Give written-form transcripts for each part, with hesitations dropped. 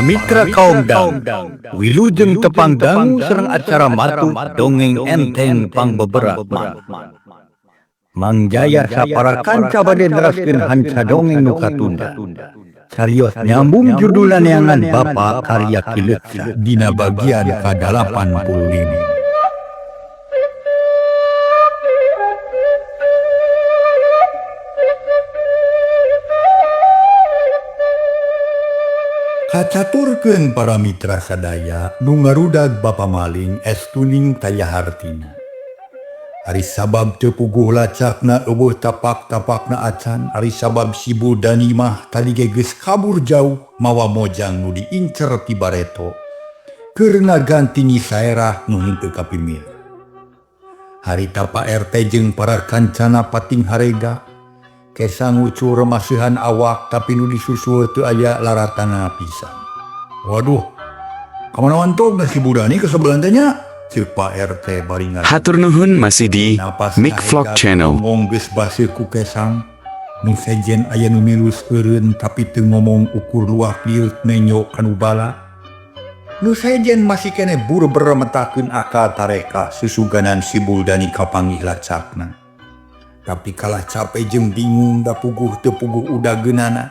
Para mitra kaum Wilujeng tepang dangu sareng acara matuk dongeng enteng pangbeberak manuk. Mang Jaya sapara kanca bade neraskeun hanca dongeng nu katunda. Carios nyambung judulna Neangan Bapa karya Ki Leuksa dina bagian ka-85. Kacaturkeun para mitra sadaya nu ngarudag Bapa Maling estuning taya hartina. Ari sabab teu puguh lacakna eueuh tapak-tapakna acan, ari sabab si Buldani mah tadi ge geus kabur jauh mawa mojang nu diincer ti bareto keur ngaganti Nyi Saerah nu henteu kapimilih. Harita Pak RT jeung para kancana pating harega kesa ngucur maseuhan awak tapi nu disusul teu aya laratana pisan. Waduh, kamana wantog si Buldani kesebelan teh nya? Ceuk Pak RT bari ngaji. Hatur nuhun masih di Napas Mic Vlog kahega Channel. Ngomong geus baseuh ku kesang. Nu sejen aya nu milu seureun tapi teu ngomong ukur luak liut nenyo kanu bala. Nu sejen masih keneh burber metakeun akal tareka susuganan si Buldani kapanggih lacakna. Tapi kalah capek jeung bingung da puguh teu puguh udageunana.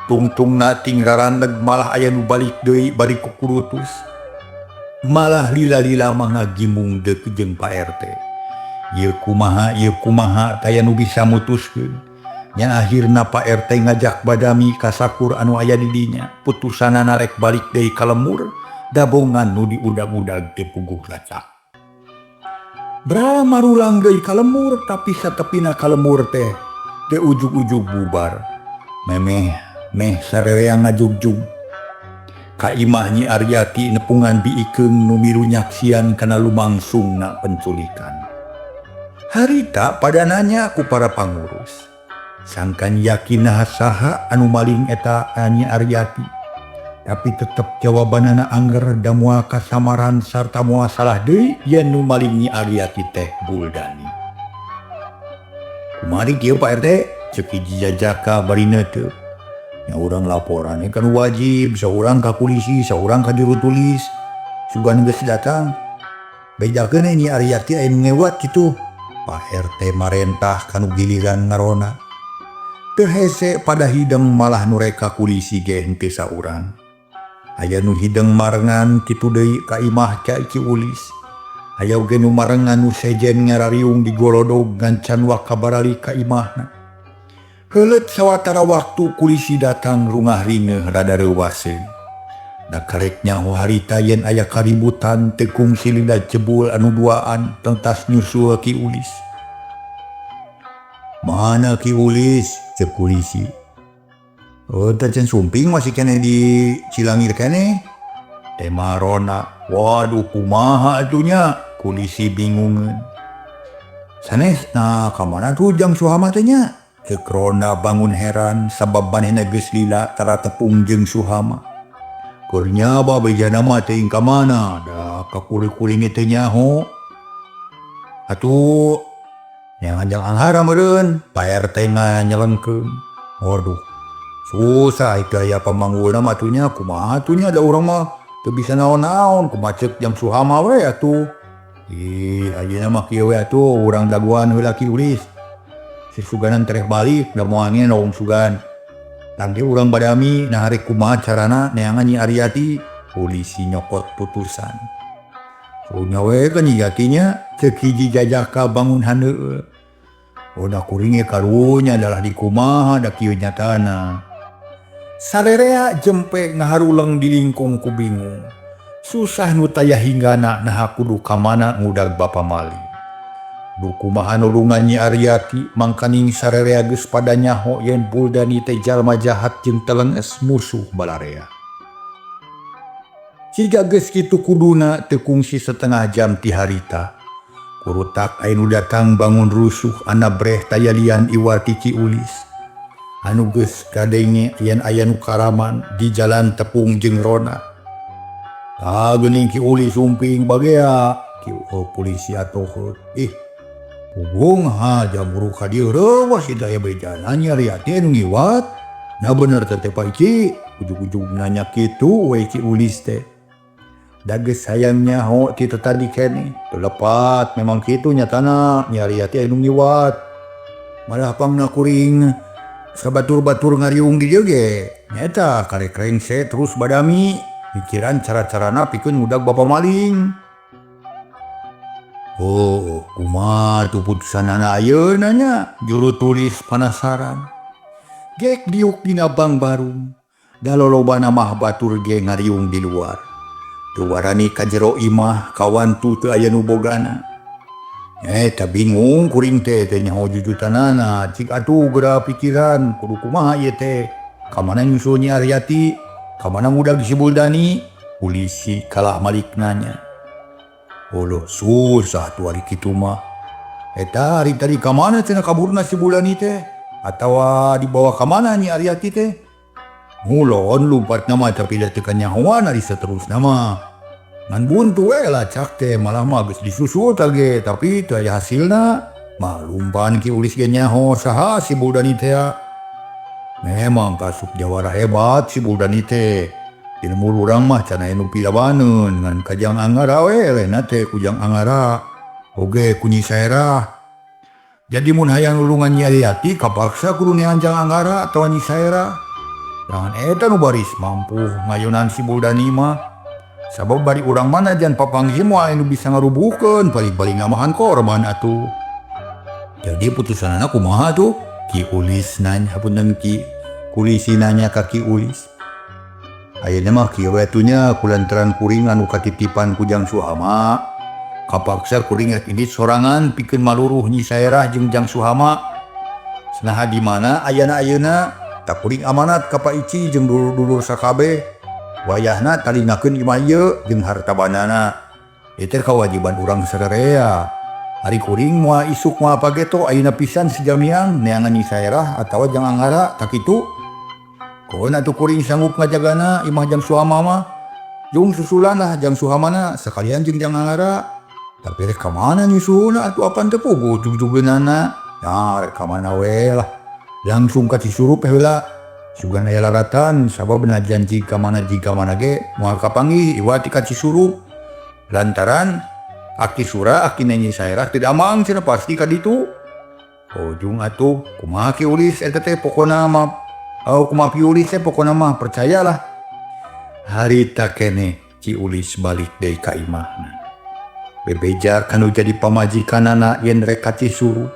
Tungtungna ting rarandeg malah aya nu balik deui bari kukurutus. Malah lila-lila mah ngagimung deuk jeung Pak RT. Ieu kumaha, ieu kumaha taya nu bisa mutuskeun. Nya akhirna Pak RT ngajak badami ka sakur anu aya di dinya. Putusanana rek balik deui ka lemur, dabongan nu diudag-udag teu puguh lacak. Bra marulang deui ka lemur tapi satepina ka lemur teh teu ujug-ujug bubar. Memeh meh sarerea ngajugjug. Ka imah Nyi Aryati nepungan Bi Ikeung nu milu nyaksian kana lumangsungna penculikan. Harita pada nanya ku para pangurus. Sangkan yakin naha saha anu maling eta Nyi Aryati. Tapi tetep jawabanana angger da moal kasamaran sarta moal salah deui yen nu maling Nyi Aryati teh Buldani. Kumari kieu Pak RT? Ceuk hiji jajaka bari neuteup. Nya urang laporan kan wajib, saurang ka polisi, saurang ka juru tulis. Sugan geus datang. Bejakeun Nyi Aryati aya nu ngewat kitu. Pak RT marentah kanu giliran ngarona. Teu hese pada hideng malah nu rek ka kulisi ge henteu saurang. Aya nu hideng marengan kitu deui ka imah Cai Ki Ulis. Aya oge nu marengan nu sejen ngarariung di golodog ngancan waka baralik ka imahna. Heuleut sawatara waktu kulisi datang rungah ringeuh rada reuwaseun. Da karek nyaho harita yen aya kaributan teu kungsi lila jebul anu duaan tengtas nyusul Ki Ulis. Mana Ki Ulis? Ceuk kulisi. Oh, teh can sumping masih keneh di Cilangir keneh. Tema rona. Waduh, kumaha atuh nya? Kulisi bingungeun. Sanes, nah kamana tuh jang Suhama teh nya? Ceuk Rona bangun heran sabab manehna geus lila tara tepung jeung Suhama. Keur nyaba bejana mah teuing ka mana? Da kakuli-kuling teh nyaho. Atuh yang ngajak anghara meureun, Pak RT nganyelengkeun. Waduh, susah ieu aya pamanggulna mah atuh nya, kumaha atuh nya da urang mah teu bisa naon-naon, kumaha ceuk jang Suhama we atuh. Ih, ayeuna mah kieu we atuh urang daguan heula Ki Ulis. Si suganan tereh balik da moal ngendong sugan. Tangke urang badami nah rek kumaha carana neangan Nyi Aryati, polisi nyokot putusan. Karunya we ka Nyi Yati nya ceuk hiji jajaka bangun handeueul. Oh da kuring ge karunya dalah di kumaha da kieu nyatana. Sarerea jempe ngaharuleng di lingkung ku bingung. Susah nu taya hinggana naha kudu ka mana ngudag Bapa Maling. Duh kumaha nulungan Nyi Aryati mangkaning sarerea geus pada nyaho yen Buldani teh jalma jahat jeung telenges musuh balarea. Siga geus kitu kuduna teu kungsi setengah jam ti harita. Kurutak aya nu datang bangun rusuh anabreh tayalian iwati Ki Ulis. Anu geus kadenge yen aya nu karaman di jalan tepung jeung Rona. Ah geuning Ki Ulis sumping bagea ki oh, polisi atoh. Ih pugung ha jamburu ka dieu reuwas ieu aya bejana Nyi Aryati anu ngiwat. Nah bener teh Pak Ici, Ujug-ujug nanya kitu we Ki Ulis teh. Da geus hayang nyaho ti tadi keneh. Teu lepat memang kitu nyatana Nyi Aryati aya nu ngiwat. Malah pangna kuring sabatur-batur ngariung di dieu ge nyaeta karek rengse terus badami mikiran cara-carana pikeun ngudag bapa maling. Oh, kumaha tuh putusanana ayeuna nya? Juru tulis panasaran. Gek diuk dina bangbarung. Da lolobana mah batur ge ngariung di luar. Teu warani ka jero imah kawantu teu aya nu bogana. Eta bingung kuring teh teu nyaho jujutanana. Cik atuh geura pikiran kudu kumaha ieu teh. Ka mana nyusul Nyi Aryati? Ka mana ngudag si Buldani? Polisi kalah malik nanya. Oloh susah tuh ari kitu mah. Eta ari tadi ka mana cenah kaburna si Buldani teh? Atawa dibawa ka mana Nyi Aryati teh? Ngulon lumpatna mah tapi da teu kanyahoan ari saterusna mah. Ngan buntu we lacak teh malah mah geus disusul tah ge tapi teu aya hasilna. Malumpan Ki Ulis ge nyaho saha si Buldani teh. Memang kasup jawara hebat si Buldani teh. Di lembur urang mah can aya nu pilabaneun ngan ka Jang Anggara we elehna teh ku Jang Anggara. Oge ku Nyi Saerah. Jadi mun hayang nulungan Nyi Aryati kapaksa kudu neangan Jang Anggara atawa Nyi Saerah. Jangan eta nu baris mampu ngayunan si Buldani mah. Sabab bari urang mana jan papanggih moal anu bisa ngarubuhkeun paling-paling ngamahan korban atuh. Jadi putusanana kumaha tuh? Ki Ulis nanya, hapunten Ki Kulisi nanya ka Ki Ulis. Ayeuna mah kieu we atuh nya kulantaran kuring anu katitipan ku Jang Suhama. Kapaksa kuring rek indit sorangan pikeun maluruh Nyi Saerah jeung Jang Suhama. Senaha di mana ayana ayeuna? Tak kuring amanat ka Pak Ici jeung dulur-dulur sakabeh. Wayahna talingakeun imah ieu jeung harta bandana. Ieu teh kewajiban urang sararea. Ari kuring moal isuk moal pageto ayeuna pisan sejamiang neangan Nyi Saerah atawa Jang Anggara tak kitu. Koon atuh kuring sanggup ngajagana imah Jang Suhama mah. Jung susulan lah Jang Suhamana sekalian jeung Jang Anggara. Tapi rek ka mana nyusulna atuh apan teu puguh jugjugeunana. Nah rek ka mana we lah. Langsung ka Cisurup heula. Sugan aya laratan sabab najan jika mana jika mana ge moal kapanggih iwat ti ka Cisurup. Lantaran Aki Sura aki Nyi Saerah tidak amang cenah pasti ka ditu. Oh jung atuh kumaha Ki Ulis eta teh pokona mah. Oh kumaha Ki Ulis teh pokona mah percayalah. Harita keneh Ki Ulis balik deui ka imahna. Bebeja kanu jadi pamajikanana yen rek ka Cisurup.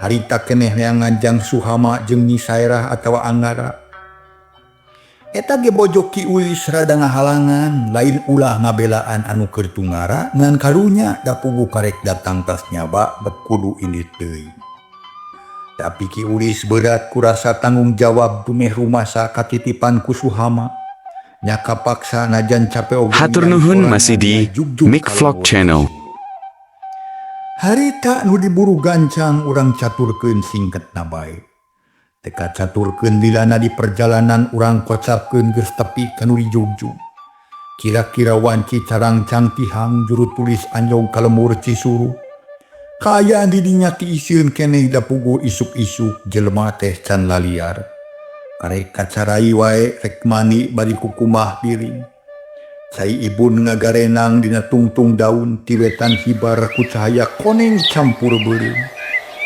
Harita keneh neangan Jang Suhama jeung Nyi Saerah atawa Anggara. Eta ge bojo Ki Ulis rada ngahalangan, lain ulah ngabelaan anu keur tungara ngan karunya da puguh karek datang tas nyaba bet kudu indit deui. Tapi Ki Ulis berat kurasa tanggung jawab dumeh rumasa katitipan ku Suhama. Nya kapaksa najan cape oge. Hatur nuhun masih di Jugjug Mic Vlog Channel. Harita nu diburu gancang urang caturkeun singketna bae. Teka caturkeun lilana di perjalanan urang kocapkeun geus tepi ka nu dijugjug. Kira-kira wanci carangcang tihang juru tulis anjog ka lembur Cisurup. Kaayaan di dinya tiiseun keneh da puguh isuk-isuk jelema teh can laliar. Karek kacarai wae rek mandi bari kukumah piring. Cai ibun ngagarenang dina tungtung daun tiwetan hibar ku cahaya koneng campur beureum.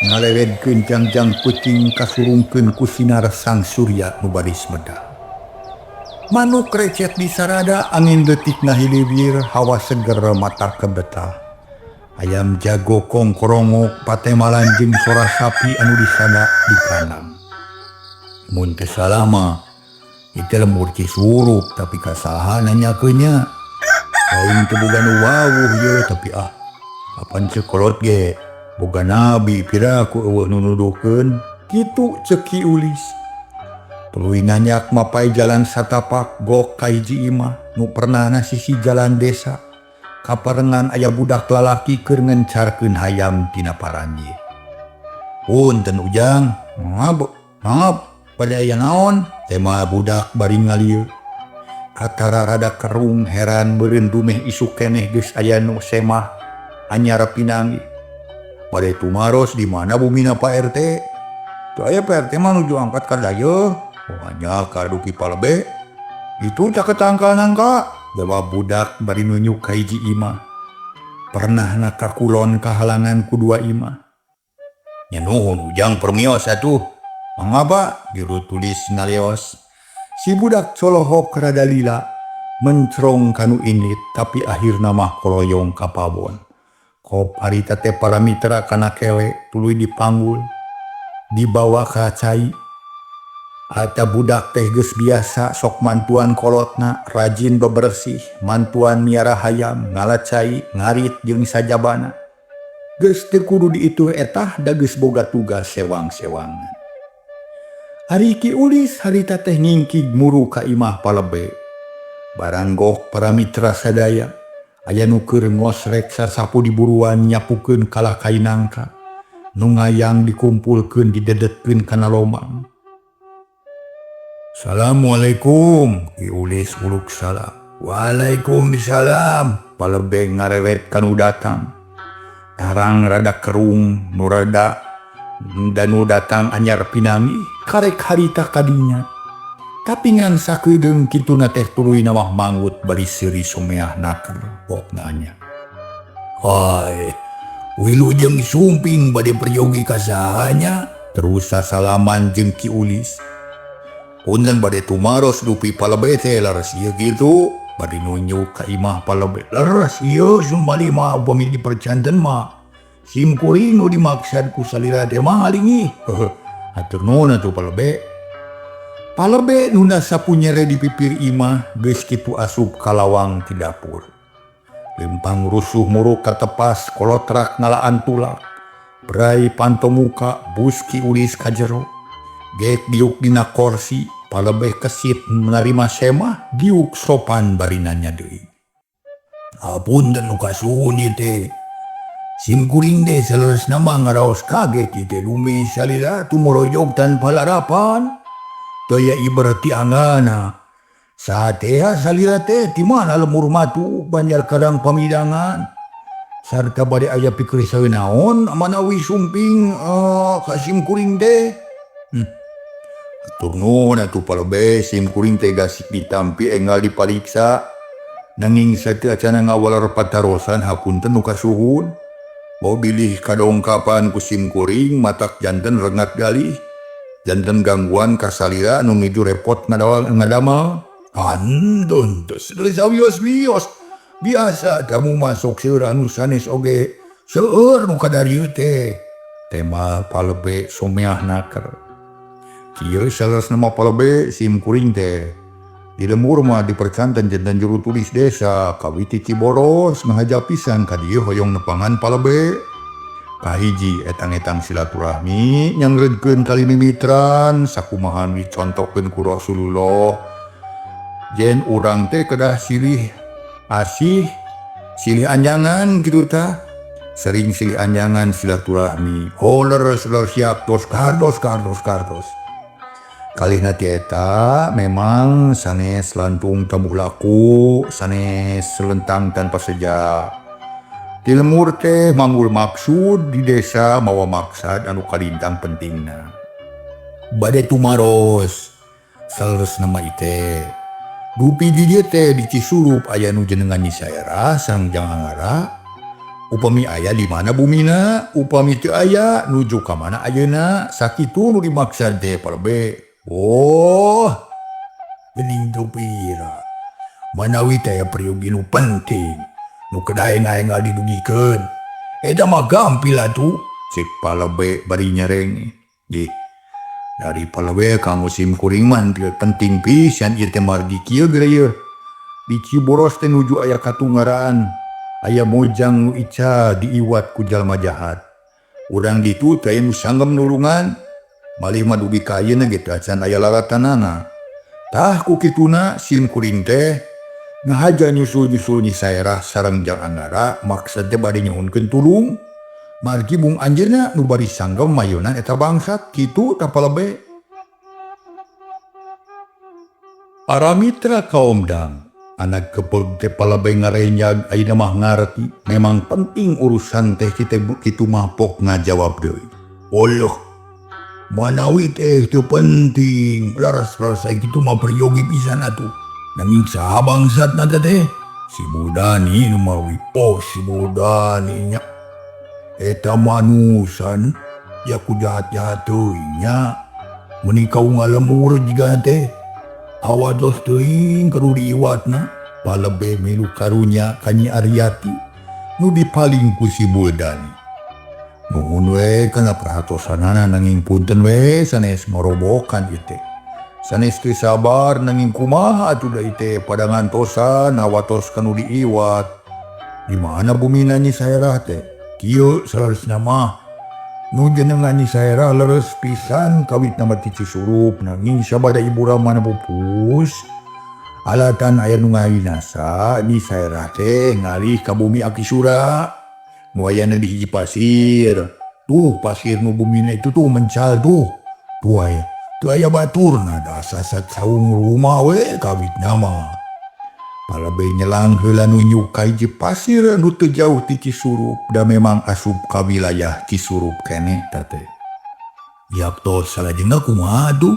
Ngalewedkeun jangjang peuting kasurungkeun ku sinar sang surya nu baris medal. Manuk recet di sarada angin detik ngahiliwir hawa seger mata kebetah. Ayam jago kongkorongok patemalan jeung sora sapi anu disana di kandang. Mun teu salah mah itu lembur Cisurup tapi kasaha nanyakeun nya. Aing teu boga nu wawuh ye tapi ah apan ceuk kolot ge boga nabi piraku eueuh nu nuduhkeun kitu ceuk Ki Ulis. Tuluy nanyak mapai jalan satapak gok ka hiji imah nu pernahna sisi jalan desa. Kaparengan aya budak lalaki keur ngencarkeun hayam tina paranjih. Punten Ujang, maaf, maaf, pada aya naon? Tema budak bari ngalieu. Katara rada kerung heran meureun dumeh isuk keneh geus aya nu semah anyar pinanggih. Bade tumaros di mana bumina Pak RT? Teu aya Pak RT mah nuju angkat ka dayeuh. Oh nya ka duki palebe. Itu caket tangkal nangka, jawab budak bari nunjuk ka hiji imah. Pernahna ka kulon kahalangan ku dua imah. Nya nuhun Ujang permios atuh. Mangaba juru tulis ngaleos. Si budak colohok rada lila, mencrong kanu indit tapi akhirna mah koloyong ka pabon. Kop harita teh para mitra kana kewe tuluy dipanggul, dibawa ka cai. Eta budak teh geus biasa sok mantuan kolotna, rajin bebersih, mantuan miara hayam, ngala cai, ngarit jeung sajabana. Geus teu kudu diituh etah da geus boga tugas sewang-sewangan. Ari Ki Ulis harita teh ngingkig muru ka imah palebe. Baranggok para mitra sadaya, aya nu keur ngosrek sasapu di buruan nyapukeun kalah kai nangka, nu ngayang dikumpulkeun didedetkeun kana lomang. Assalamualaikum, Ki Ulis uluk salam. Waalaikumsalam, palebe ngarewet kanu datang. Tarang rada kerung, nu rada danu datang anyar pinangi, karek harita kadinya. Tapi ngan sakedeung kituna teh tuluyna mah manggut bari seuri someah naker pokna nya. Hai, wilujeng sumping bade peryogi ka saha nya? Terus sasalaman jeung Ki Ulis. Punten bade tumaros dupi palebe teh leres ieu kitu, bari nunjuk ka imah palebe. Leres ieu sumali mah upami dipercanten mah. Sim kuring nu dimaksad ku salira teh mah linggih. Hatur nuhun atuh palebe. Palebe nunda sapu nyere di pipir imah geus kitu asup ka lawang ti dapur. Lempang rusuh muruk katepas kolotrak ngalaan tulak. Brai panto muka bus Ki Ulis ka jero. Gek diuk dina korsi, palebeh kesit menerima semah, diuk sopan bari nanya deui. Apunten nu kasuhun ieu teh. Sim kuring teh saleresna mah ngaraos kaget ieu teh lumi salira tumorojog tanpa larapan. Teu aya ibarat ti anggana. Saha salira teh ti mana lemur matu Banjar Kadang pamidangan. Sarta bade aya pikir naon manawi sumping ka sim kuring teh. Hatur nuhun atuh palebe sim kuring teh gasik ditampi enggal dipariksa. Nanging sateu acana ngawaler patarosan hapunten nu kasuhun. Bau bilih kadongkapan ku sim kuring matak janten rengat galih. Janten gangguan ka salira nu nuju repot ngadamel. Andon tos sawios-wios. Biasa tamu masuk seueur anu sanes oge seueur nu kadarieu teh. Tema palebe someah naker. Kieu saleresna mah palebe sim kuring teh. Di lembur mah dipercanten janten juru tulis desa kawiti Ciboros ngahaja pisan ka dieu hoyong nepangan palebe. Kahiji etang-etang silaturahmi nyangreudkeun tali mimitran sakumaha nu dicontohkeun ku Rasulullah. Jen urang teh kedah silih asih silih anjangan kitu tah. Sering silih anjangan silaturahmi. Oh leres leres siap tos kartos kartos kartos. Kalihna ti eta memang sanes lantung tabuh laku, sanes selentang tanpa seja. Di lemur teh manggul maksud di desa mawa maksad anu kalintang pentingna. Bade tumaros saleresna mah teh. Dupi di dieu teh di Cisurup aya nu jenengan Nyi Saerah sareng Jang Angara. Upami aya di mana bumina, upami teu aya nuju ka mana ayeuna, sakitu nu dimaksad teh palebe. Oh, geuning teu pira. Manawi teh peryogi nu penting, nu kedah enggal didugikeun. Eta mah gampil atuh, cek palebe bari nyereng. Dih, dari palebe kanggo sim kuring mah teu penting pisan ieu teh margi kieu geura ieu. Di Ciboros teh nuju aya katungaran, aya mojang nu ica diiwat ku jalma jahat. Urang ditu teh nu sanggem nulungan, malih mah dugi ka ayeuna ge teu acan aya lalatanana. Tah ku kituna sim kuring teh ngahaja nyusul-nyusul Nyi Saerah sareng Jang Angara maksad teh bade nyuhunkeun tulung. Margi mung anjeunna nu bari sanggem mayunan eta bangsat kitu tah palebe. Para mitra kaomdang, anak kepeg teh palebe ngarenyag ayeuna mah ngarti memang penting urusan teh kitu mah pok ngajawab deui. Oloh, manawi teh teu penting, laras-laras kitu mah peryogi pisan atuh. Nanging saha bangsatna teh? Si Buldani nu mawi. Oh, si Buldani nya. Eta manusan ya ku jahat-jahat teuing nya. Meuni kaunga lembur jiga teh. Awados teuing kudu diiwatna. Palebe milu karunya ka Nyi Aryati nu dipaling ku si Buldani. Nuhun we kana perhatosanana nanging punten we sanes ngorobokan ieu teh. Sanes teu sabar nanging kumaha atuh da ieu teh pada ngantosan hawatos kanu diiwat. Di mana bumina Nyi Saerah teh? Kieu saleresna mah. Nu jenengan Nyi Saerah leres pisan kawitna mah ti Cisurup nanging sabada ibu ramana pupus. Alatan aya nu ngawinasa Nyi Saerah teh ngalih ka bumi Aki Sura. Nu ayana di hiji pasir. Tuh pasir nu bumina itu tuh mencal tuh. Tuh aya. Teu aya baturna da sasat saung rumah we kawitna mah. Palebe nyelang heula nunjuk ka hiji pasir nu teu jauh ti Cisurup da memang asup ka wilayah Cisurup keneh ta teh. Yaktos salajengna kumaha atuh?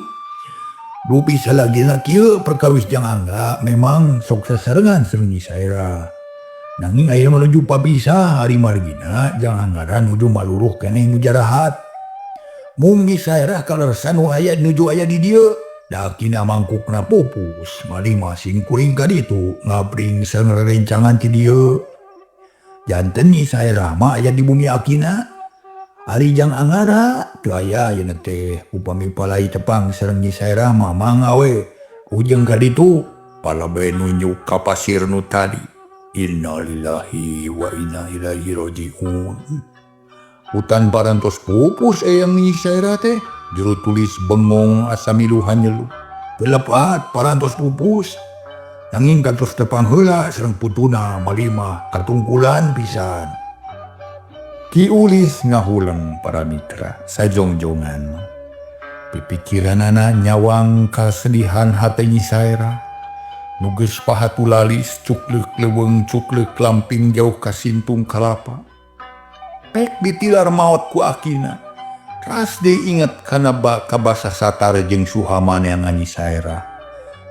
Dupi salajengna kieu perkawis Jang Angga memang sok sasarengan sareng Nyi Saerah. Nanging aya menuju papisah ari margina Jang Anggara nuju maluruh keneh nu jarahat. Mung Nyi Saerah kaleresan nu aya nuju aya di dieu. Da akina mangkukna pupus, malih mah simkuring ka ditu ngabring sareng rerencangan ti dieu. Janten Nyi Saerah mah aya di bumi akina. Ari Jang Anggara teu aya ayeuna teh upami palai tepang sareng Nyi Saerah mah mangga we ujeng ka ditu. Palebe nunjuk ka pasir nu tadi. Innalillahi wa inna ilaihi rajiun. Hutan parantos pupus eyang Nyi Saerah teh. Juru tulis bengong asa milu hanyelu. Telepat parantos pupus. Nanging kantos tepang heula sareng putuna malima katungkulan pisan. Ki Ulis ngahuleng para mitra sajongjongan. Pipikiranana nyawang kasedihan hate Nyi Saerah. Nu geus pahatulalis cukleuk leuweung cukleuk lamping jauh ka sintung kalapa. Pek ditilar maot ku akina. Ras deui inget kana kabasa Satar jeung Suhama neangan Nyi Saerah.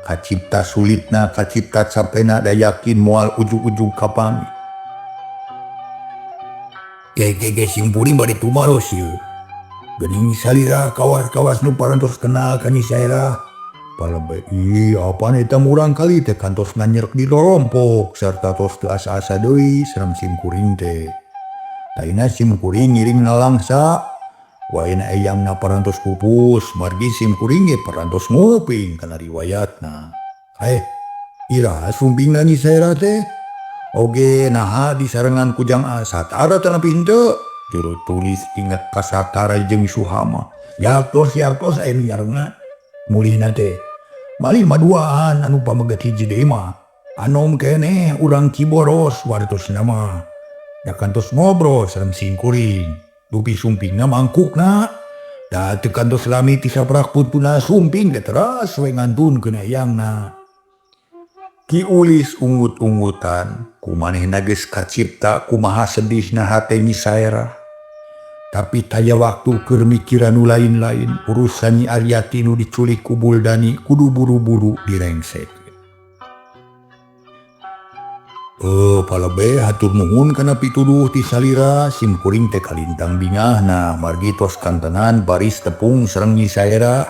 Kacipta sulitna, kacipta capena da yakin moal ujug-ujug kapanggih. Ge simpuring bade tumaros ieu. Geuning salira kawas-kawas nu parantos kenal ka Nyi Saerah. Palebe ih apan eta murang kali teh kantos nganyerek di rorompok sarta tos teu asa-asa deui sareng simkuring teh. Taina simkuring ngiring nalangsa. Waena eyangna parantos pupus, margi simkuring ge parantos nguping kana riwayatna. Iraha sumpingna Nyi Saerah teh? Oge naha disarengan ku Jang Satara teh nepi henteu? Juru tulis inget ka Satara jeung Suhama. Yaktos yaktos aya nu nyarengan. Mulihna teh. Malih maduaan anu pameget hiji deui mah. Anom keneh urang Ciboros wartosna mah. Da kantos ngobrol sareng simkuring. Dupi sumpingna mangkukna. Da teu kantos lami ti saprak putuna sumping teh teras we ngantunkeun eyangna. Ki Ulis ungut-ungutan, kumanehna geus kacipta kumaha sedihna hate Nyi Saerah. Tapi taya waktu keur mikiran nu lain-lain, urusan Nyi Aryati nu diculik ku Buldani kudu buru-buru direngsek. Palebe hatur nuhun kana pituduh ti salira simkuring teh kalintang bingahna margi tos kantenan baris tepung sareng Nyi Saerah.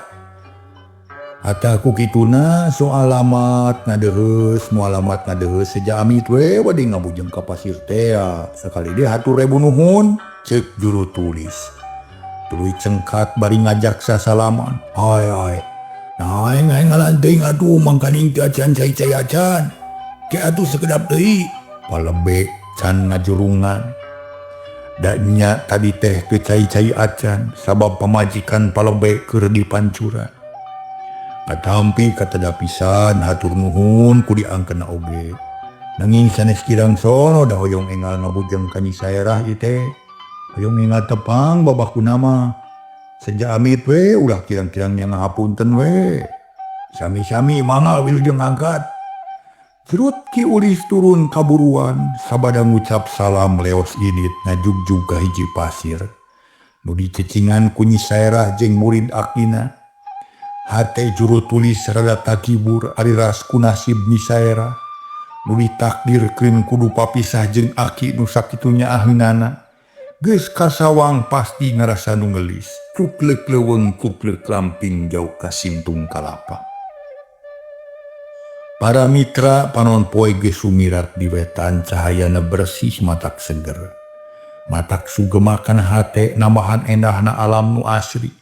Atah ku kituna so alamat ngadeheus mu alamat ngadeheus seja amit we bade ngabujeng ka pasir tea. Sakali deui hatur ribu nuhun ceuk juru tulis. Tuluy cengkat bari ngajak sasalaman. Ai ai. Nah aing ngalan teuing atuh mangkaning teu acan cai-cai acan. Ke atuh sekedap deui. Palebe can ngajurungan. Da nya tadi teh teu cai-cai acan sabab pamajikan palebe keur dipancuran. Katampi katada pisan hatur nuhun ku diangkeunna oge. Nanging sanes kirang sono da hoyong enggal ngabujeng ka Nyi Saerah ieu teh. Hoyong enggal tepang babakuna mah. Seja amit we ulah kirang-kirang nya ngahapunten we. Sami-sami mangga wilujeng angkat. Cerut Ki Ulis turun kaburuan sabada ngucap salam leos init ngajugjug ka hiji pasir. Nu dicecingan ku Nyi Saerah jeung murid akina. Hate juru tulis rada takibur ari ras ku nasib Nyi Saerah. Nu ditakdirkeun kudu papisah jeung aki nu sakitu nyaaheunana. Geus kasawang pasti ngarasa nu ngeulis. Cukleuk leuweung cukleuk lamping jauh ka sintung kalapa. Para mitra panon poe geus sumirat di wetan cahayana bersih matak seger. Matak sugema kana hate nambahan endahna alam nu asri.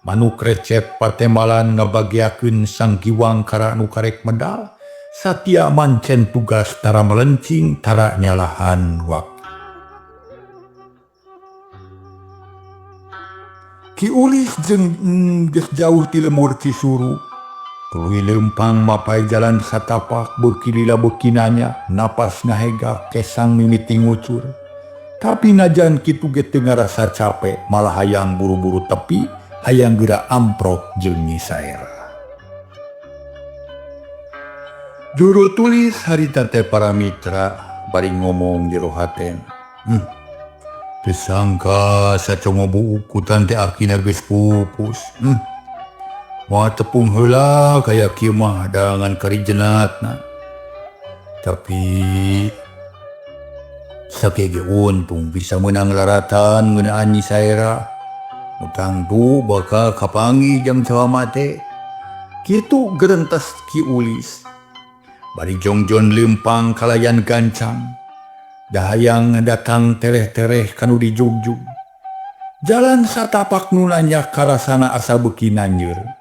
Manuk recet patembalan ngabageakeun sang giwangkara nu karek medal. Satia mancen tugas tara melencing tara nyalahan waktu. Ki Ulis jeung geus jauh ti lembur Cisuru. Tuluy leumpang mapay jalan satapak beuki lila beuki nanya, napas ngahegak kesang mimiti ngucur. Tapi najan kitu ge teu ngarasa cape, malah hayang buru-buru tepi, hayang geura amprok jeung Nyi Saerah. Juru tulis harita teh para mitra bari ngomong jero haten. Teu sangka sacongo buukutan teh akina geus pupus. Moal tepung heula kaya kieu mah dangan karijenatna. Tapi sakieu ge untung bisa meunang laratan ngeunaan Nyi Saerah. Nu tangtu bakal kapanggih jang cawamate. Kitu gerentes Ki Ulis. Bari jongjon leumpang kalayan gancang. Dahayang datang tereh-tereh kanu dijugjug. Jalan satapak nu nanjak karasana asa beuki nanjeur.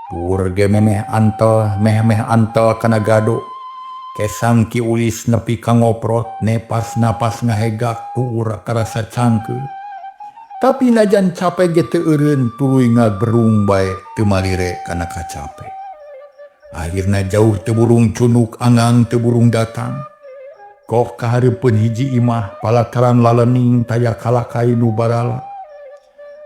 Tur ge memeh antel, meh-meh antel kana gado. Kesang Ki Ulis nepi ka ngoprot, nepas napas ngahegak tur karasa cangkeul. Tapi najan cape ge teu eureun tuluy ngagerung bae teu malire kana kacape. Akhirna jauh teu burung cunuk angang teu burung datang. Kok kahareupeun hiji imah palataran lalening taya kalakai nu barala.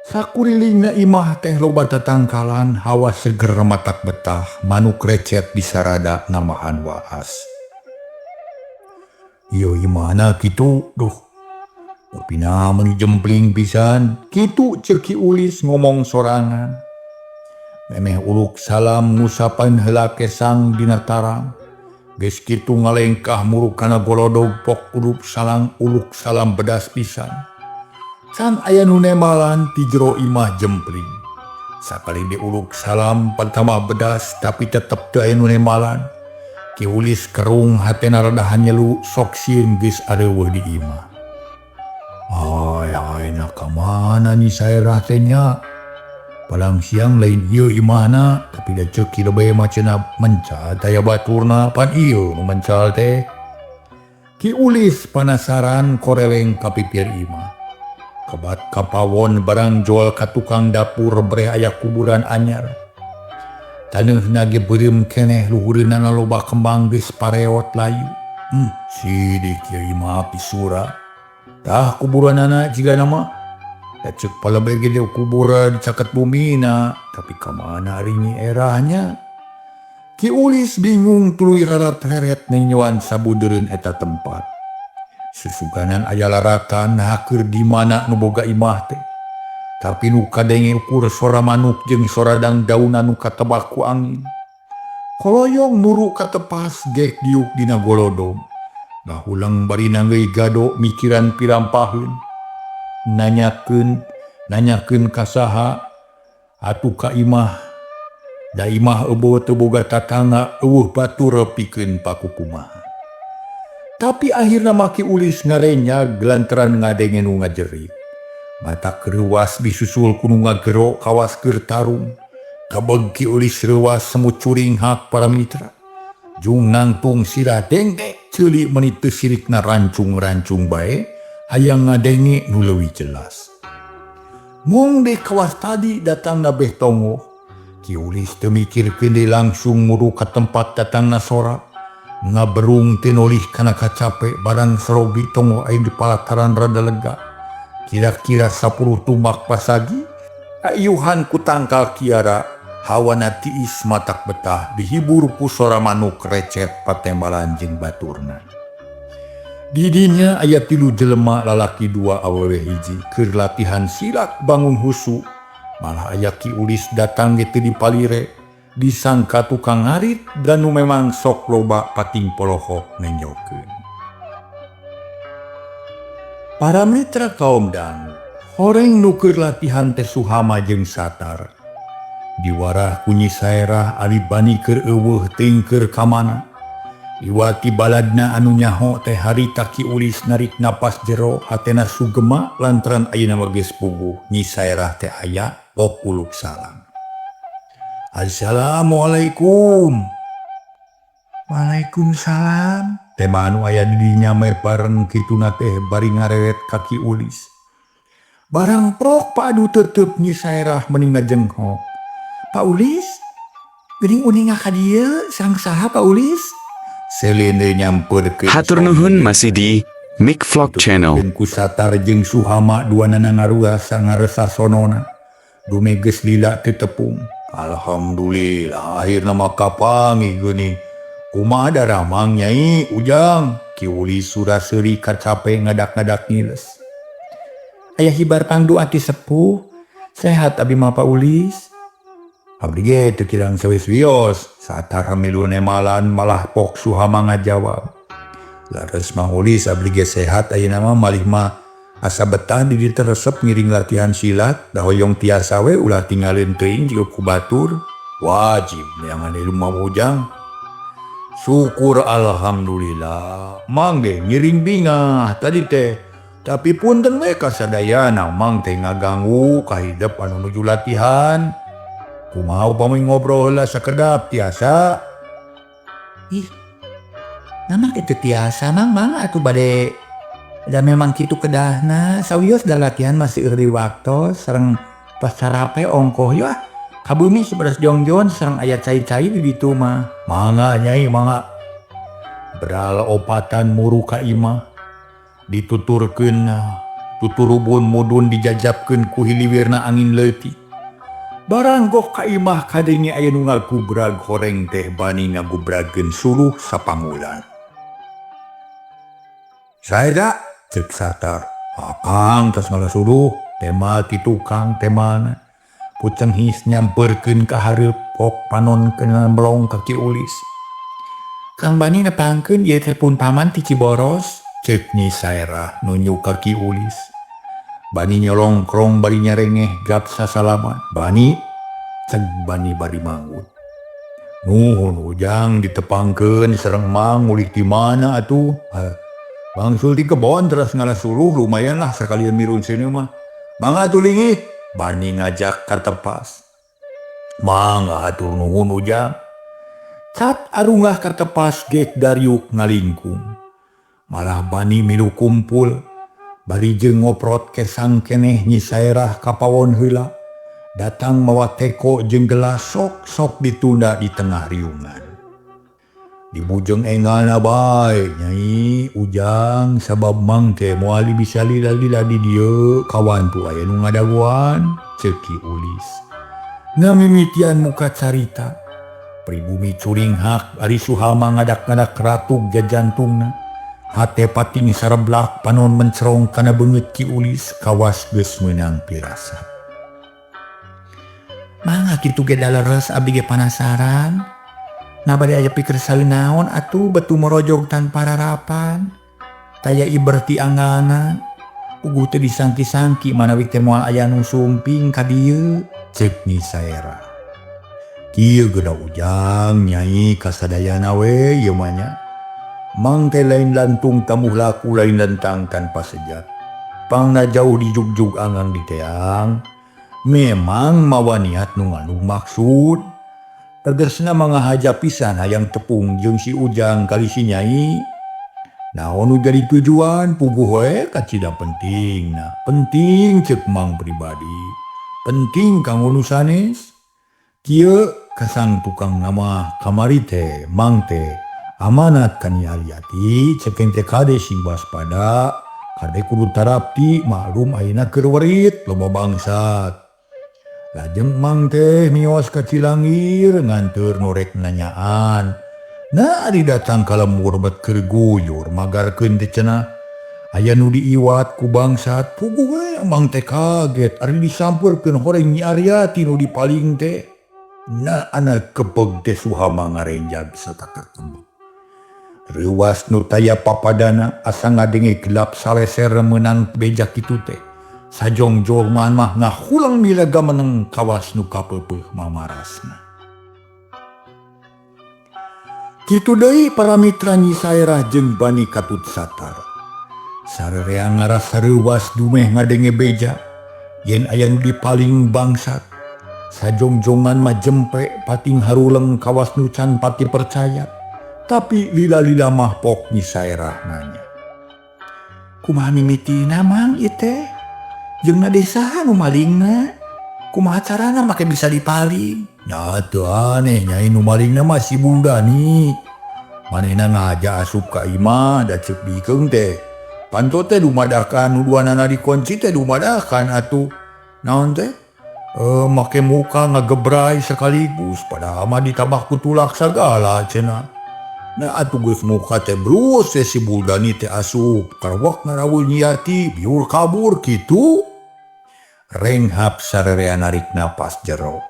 Sakurilingna imah teh loba tatangkalan hawa seger matak betah manuk recet disarada nambahan waas. Ieu imahna kitu duh. Rupina meuni jempling pisan kitu ceuk Ki Ulis ngomong sorangan. Memeh uluk salam ngusapan heula kesang dina tarang. Geus kitu ngalengkah muruk kana golodog pok uluk salam uluk salam bedas pisan. Can aya nu nembalan ti jero imah jempling. Sakali diuluk salam pertama bedas tapi tetep teu aya nu nembalan. Ki Ulis kerung hatena rada hanyelu sok sieun geus areuweuh di imah. Ay, ay, na ka mana Nyi Saerah teh nya? Palang siang lain ieu imahna, tapi da ceuk Ki Lebe mah cenah mencal taya baturna pan ieu nu mencal teh. Ki Ulis panasaran koreleng ka pipir imah. Kebat kapawon barang jual ka tukang dapur breh aya kuburan anyar. Taneuhna ge beureum keneh luhureunana loba kembang geus pareot layu. Sidik ieu imah pisura. Tah kuburanana jigana mah. Da ceuk palebeh ge kuburan caket bumina, tapi ka mana ari Nyi Erahnya? Ki Ulis bingung tuluy rarat-reret ninyoan sabudeureun eta tempat. Susuganan aya laratan hakeur di mana nu boga imah teh. Tapi nu kadenge ukur sora manuk jeung soradang daunan nu katebak ku angin. Koloyong muru katepas gek diuk dina golodog. Ngahulang bari nanggeuy gado mikiran pirampaheun. Nanyakeun ka saha atuh ka imah. Da imah eueuh teu boga tatangga eueuh batur pikeun pakukumaha. Tapi akhirna mah Ki Ulis ngarenyag lantaran ngadenge nu ngajerit. Matak reuwas disusul ku nu ngagero kawas keur tarung. Kabeg Ki Ulis reuwas semut curing hak para mitra. Jung nangtung sirah dengdek ceuli meuni teu sirikna rancung-rancung bae hayang ngadenge nu leuwih jelas. Mung deh kawas tadi datangna beh tongoh. Ki Ulis teu mikirkeun deui langsung muru ka tempat datangna sora. Ngaberung teu nolih kana kacape barang serobi tongoh aya di palataran rada lega. Kira-kira 10 tumbak pasagi ayuhan ku tangkal kiara hawana tiis matak betah dihibur ku sora manuk recet patembalan jeung baturna. Di dinya aya 3 jelema lalaki 2 awewe hiji keur latihan silat bangun husu. Malah aya Ki Ulis datang ge teu dipalire. Disangka tukang ngarit dan nu memang sok loba pating polohok nenjokeun. Para mitra kaum dangu, horeng nu keur latihan teh Suhama jeung Satar. Diwarah ku Nyi Saerah ari Bani keur euweuh teuing keur ka mana. Iwati baladna anu nyaho teh harita Ki Ulis narik napas jero hatena sugema lantaran ayeuna mah geus puguh Nyi Saerah teh aya pok uluk salam. Assalamualaikum. Waalaikumsalam. Tema anu aya di dinya meh bareng kituna teh bari ngareret ka Ki Ulis. Barang prok padu tetep Nyi Saerah meni ngajenghok. Pak Ulis, geuning uninga ka dieu sareng saha Pak Ulis? Selene nyamperkeun. Hatur nuhun masih di Mic Vlog Channel. Ku Satar jeung Suhama duanana ngaruas sangaresa sonona. Dume geus lila teu tepung. Alhamdulillah akhirna mah kapanggih geuning. Kumaha daramang Nyai Ujang? Ki Ulis sura-seuri kacape ngadak-ngadak ngiles. Aya hibar pangdoa ti sepuh. Sehat abi mah Pak Ulis. Abdi ge teu kirang sawis wios. Satar milu nemalan malah pok Suhama ngajawab. Lares Mang Ulis abdi ge sehat ayeuna mah malih mah asa betah di dieu teh resep ngiring latihan silat da hoyong tiasa we ulah tinggalin teuing jiga ku batur. Wajib neangan ilmu mah Ujang. Syukur alhamdulillah. Mang ge ngiring bingah tadi teh. Tapi punten we kasadayana mang teh ngaganggu kahidep anu nuju latihan. Kumaha upami ngobrol heula sakedap tiasa? Ih, nama kitu tiasa mang mang atuh bade da memang kitu kedahna sawios da latihan masih euri waktos sareng pas sarape ongkoh yeuh ah ka bumi seberas jongjon sareng aya cai-cai di ditu mah. Mangga Nyai mangga. Beral opatan muru ka imah dituturkeun tuturubun mudun dijajabkeun ku hiliwirna angin leutik. Barang goh ka imah kadenge aya nu ngagubrag horeng teh bani ngagubragkeun suluh sapangulan. Saeda ceuk Satar. Akang tos ngala suluh tema ti tukang temana. Pucenghis nyamperkeun ka hareup pok panon kena melong ka Ki Ulis. Kang Bani nepangkeun ieu teh pun paman ti Ciboros ceuk Nyi Saerah nunjuk ka Ki Ulis. Bani nyolongkrong bari nyarengeh gap sasalaman. Bani ceg Bani bari manggut. Nuhun Ujang ditepangkeun sareng mang mulih di mana atuh? Bangsul di kebon teras ngala suluh lumayan lah sekalian mirun sini mah. Mangga atuh linggih. Bani ngajak ka tepas. Mangga hatur nuhun Ujang. Cat arungah ka tepas gek dariuk ngalingkung. Malah Bani milu kumpul. Bari jeung ngoprot kesang keneh Nyi Saerah kapawon heula. Datang mawa teko jeung gelas sok-sok ditunda di tengah riungan. Dibujeng engalna bae Nyai Ujang sabab mang teh moal bisa lila-lila di dieu kawantu aya nu ngadagoan ceuk Ki Ulis. Ngamimitian muka carita. Pribumi curinghak ari Suhama ngadak-ngadak ratug jajantungna. Hate pating sareblak panon mencerong kana beungeut Ki Ulis kawas geus meunang pirasat. Mangga kitu ge daleres abdi ge panasaran. Nah bade aya pikir naon atuh betu morojog tanpa rarapan. Taya iber ti anggalna. Puguh teu disangki-sangki manawi teh moal aya nu sumping ka dieu ceuk Nyi Saerah. Kieu geuna Ujang Nyai kasadayana we ieu mah nya. Mang teh lain lantung tamuh laku lain lentang tanpa sejat. Pangna jauh dijugjug angang diteang. Memang mawa niat nu ngandung maksud. Tegesna mangahaja pisan hayang tepung jeung si Ujang kali si Nyai. Naon nu jadi tujuan puguh we kacida pentingna. Penting ceuk mang pribadi. Penting kanggo nu sanes. Kieu kasang tukang nama kamari teh mang teh amanat ka Nyi Aryati ceuk teh kade sing waspada kade kudu tarapti maklum ayeuna keur werit loba bangsat. Lajeng mang teh mios ka Cilangir nganteur nu rek nanyaan. Nah ari datang ka lembur bet keur guyur magarkeun teh cenah. Aya nu diiwat ku bangsat puguh we mang teh kaget ari disampeurkeun horeng Nyi Aryati nu dipaling teh. Nah anak kebeg teh Suhama ngarenjag satakakembeg. Reuwas nu taya papadana asa ngadenge gelap saleser meunang beja kitu teh. Sajongjoman mah ngahulang milaga meneng kawas nu kapeupeuh mamarasna. Kitu deui para mitra Nyi Saerah jeung Bani Katut Satar. Sarerea ngarasa reuwas dumeh ngadenge beja yen aya nu dipaling bangsat. Sajongjongan mah jempe pating haruleng kawas nu can pati percaya. Tapi lila-lila mah pok Nyi Saerah nanya. Kumaha mimitina mang ieu teh? Jeung na desa nu malingna? Kumaha carana make bisa dipaling? Nya teu aneh nyai nu malingna mah si Buldani. Manehna ngaja asup ka imah da ceuk bikeung teh. Panto teh dumadakan nu duanana dikunci teh dumadakan atuh. Naon teh? Make muka ngagebray sekaligus padahal mah ditambah ku tulak sagala cenah. Nah atuh geus muka teh brus teh si Buldani teh asup karwak ngarawul Nyi Yati biur kabur kitu. Renghap sarerea narik napas jero.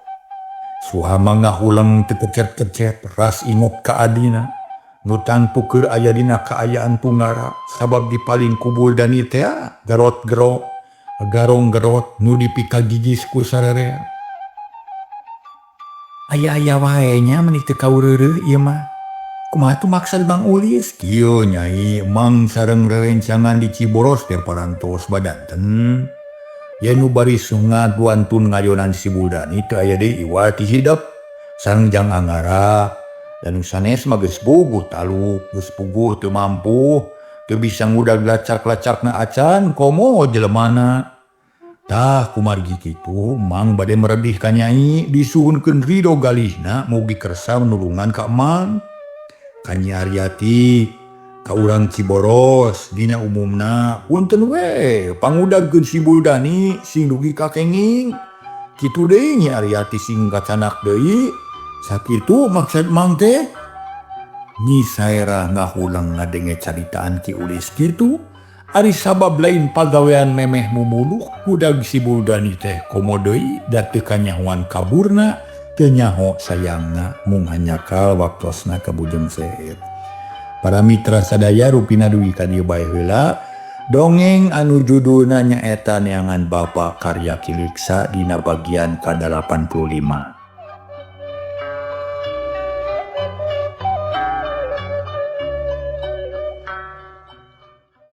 Suhama ngahuleng teu kecet-kecet ras ingot ka adina. Nu tangtu keur aya dina kaayaan tungara sabab dipaling ku Buldani teh garot-gerot garong gerot nu dipikagigis ku sarerea. Aya-aya wae nya meuni teu kaureureuh ieu mah. Kumaha tuh maksad Mang Ulis? Kieu nyai, Mang sareng rerencangan di Ciboros teh parantos badanten. Yen nu baris ngaduantun ngayonan si Buldani teu aya deui iwal ti hidep. Sareng Jang Anggara dan sanes mah geus puguh taluk, geus puguh teu mampu, teu bisa ngudag lacak-lacakna acan komo jelemana. Tah kumargi kitu Mang bade meredih ka nyai disuhunkeun ridho galihna mugi kersa nulungan ka Mang. Ka Nyi Aryati ka urang Ciboros dina umumna punten we pangudagkeun si Buldani sing dugi ka kenging. Kitu deui Nyi Aryati sing kacanak deui. Sakitu maksud Mang teh. Nyi Saerah ngahuleng ngadenge caritaan Ki Ulis kitu. Ari sabab lain pagawean memeh mumuluk ngudag si Buldani teh komo deui da teu kanyahoan kaburna teu nyaho sayangna mung hanjakal waktosna kabujeng seet. Para mitra sadaya rupina dugi ka dieu bae heula dongeng anu judulna nyaeta Neangan Bapa karya Ki Leksa dina bagian ka-85.